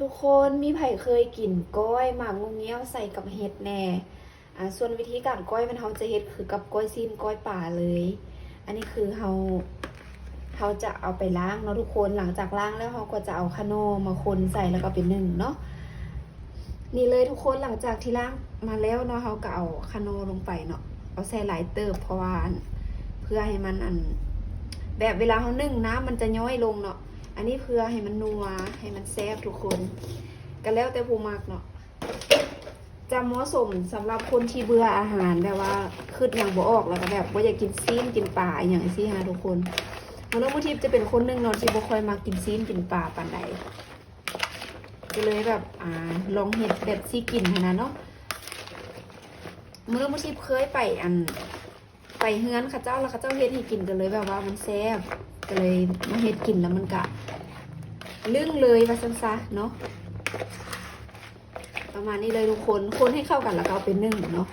ທຸກຄົນ ມີໃຜເຄີຍກິນກ້ອຍໝາກງູງງຽວໃສ່ກັບເຫັດແດ່? ອາ ສ່ວນວິທີການກ້ອຍມັນ ເຮົາຈະເຮັດຄືກັບກ້ອຍຊີ້ນກ້ອຍປາເລີຍ. ອັນນີ້ຄືເຮົາ ເຮົາຈະເອົາໄປລ້າງເນາະທຸກຄົນ. ຫຼັງຈາກລ້າງແລ້ວ ເຮົາກໍຈະເອົາຂະໜໍ່ມາຄົນໃສ່ ແລ້ວກໍໄປໜຶ້ງເນາະ. ນີ້ເລີຍທຸກຄົນ ຫຼັງຈາກທີ່ລ້າງມາແລ້ວເນາະ ເຮົາກໍເອົາຂະໜໍ່ລົງໄປເນາະ. ເອົາໃສ່ຫຼາຍເຕີບ ເພາະວ່າ ອັນ ເພື່ອໃຫ້ມັນ ອັນ ແບບເວລາເຮົາໜຶ້ງ ນ້ຳມັນຈະຍ້ອຍລົງເນາະ. ອັນນີ້ເພື່ອໃຫ້ມັນນົວ ໃຫ້ມັນແຊບທຸກຄົນ ກໍແລ້ວແຕ່ຜູ້ມັກເນາະ. ຈະເໝາະສົມສຳລັບຄົນທີ່ເບື່ອອາຫານ ແບບວ່າຄິດຫຍັງບໍ່ອອກ ແລ້ວກໍແບບບໍ່ຢາກກິນຊີ້ນກິນປາອີ່ຫຍັງຊີ້ນະທຸກຄົນ. ມະນຸດ ມະນຸດທິບຈະເປັນຄົນໜຶ່ງເນາະ ທີ່ບໍ່ຄ່ອຍມັກກິນຊີ້ນກິນປາປານໃດ ກໍເລີຍແບບ ອາ ລອງເຮັດແບບຊິກິນຫັ້ນນະເນາະ. ມະນຸດ ມະນຸດທິບເຄີຍໄປ ອັນ ໄປເຮືອນເຂົາເຈົ້າ ແລ້ວເຂົາເຈົ້າເຮັດໃຫ້ກິນ ກໍເລີຍແບບວ່າມັນແຊບ ກໍເລີຍມາເຮັດກິນ ແລ້ວມັນກະລຶ້ງເລີຍວ່າຊັ້ນຊະເນາະ. ປະມານນີ້ເລີຍທຸກຄົນ ຄົນໃຫ້ເຂົ້າກັນ ແລ້ວກໍເອົາໄປໜຶ້ງເນາະ.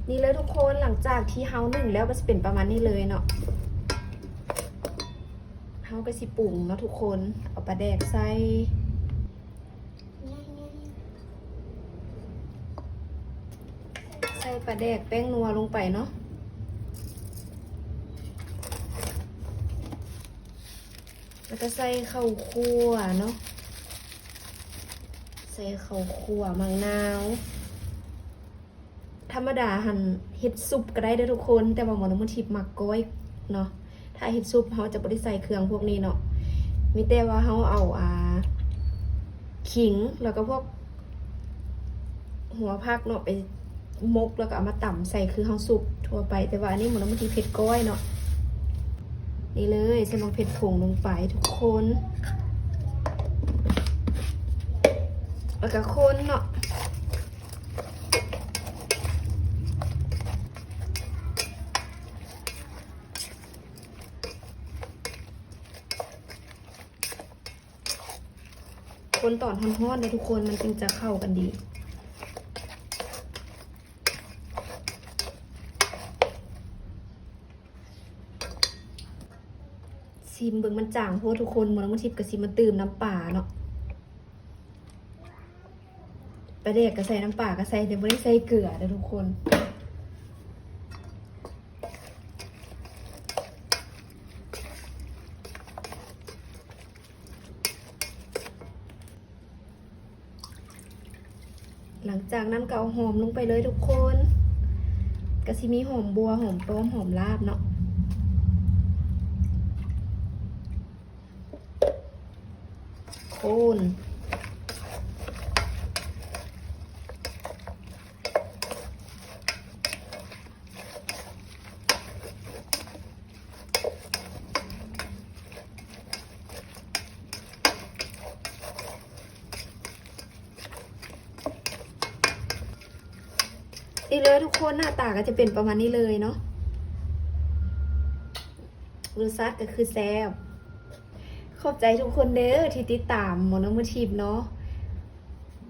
ນີ້ເລີຍທຸກຄົນ ຫຼັງຈາກທີ່ເຮົາໜຶ້ງແລ້ວ ກໍຊິເປັນປະມານນີ້ເລີຍເນາະ. ເຮົາກໍຊິປຸງເນາະທຸກຄົນ ເອົາປາແດກໃສ່ ໃສ່ປາແດກແປ້ງນົວລົງໄປເນາະ ແລ້ວກໍໃສ່ເຂົ້າຂົ້ວເນາະ ໃສ່ເຂົ້າຂົ້ວ ໝາກນາວ. ທຳມະດາຫັ້ນເຮັດຊຸບກໍໄດ້ເດີທຸກຄົນ ແຕ່ວ່າໝໍນ້ຳມັນທິບມັກກ້ອຍເນາະ. ຖ້າເຮັດຊຸບເຮົາຈະບໍ່ໄດ້ໃສ່ເຄື່ອງພວກນີ້ເນາະ ມີແຕ່ວ່າເຮົາເອົາ ອາ ຂີງ ແລ້ວກໍພວກຫົວຜັກເນາະ ໄປໝົກ ແລ້ວກໍເອົາມາຕຳໃສ່ຄືເຮົາຊຸບທົ່ວໄປ. ແຕ່ວ່າອັນນີ້ໝໍນ້ຳມັນທິບເຮັດກ້ອຍເນາະ. ນີ້ເລີຍ ໃສ່ໝາກເຜັດຜົງລົງໄປທຸກຄົນ ແລ້ວກໍຄົນເນາະ. ຄົນຕອນຮ້ອນໆເດີທຸກຄົນ ມັນຈຶ່ງຈະເຂົ້າກັນດີ. ຊີມເບິ່ງ ມັນຈາງໂພດທຸກຄົນ ໝໍນ້ຳມັນທິບກໍຊິມາຕື່ມນ້ຳປາເນາະ. ປາແດກກໍໃສ່ ນ້ຳປາກໍໃສ່ ແຕ່ບໍ່ໄດ້ໃສ່ເກືອເດີທຸກຄົນ. ຫຼັງຈາກນັ້ນກໍເອົາຫອມລົງໄປເລີຍທຸກຄົນ ກໍຊິມີຫອມບົ່ວ ຫອມປ້ອມ ຫອມລາບເນາະ. ໂຄນ ນີ້ເລີຍທຸກຄົນ ໜ້າຕາກໍຈະເປັນປະມານນີ້ເລີຍເນາະ. ລົດຊາດກໍຄືແຊບ. ຂອບໃຈທຸກຄົນເດີທີ່ຕິດຕາມໝໍນ້ຳມັນທິບເນາະ.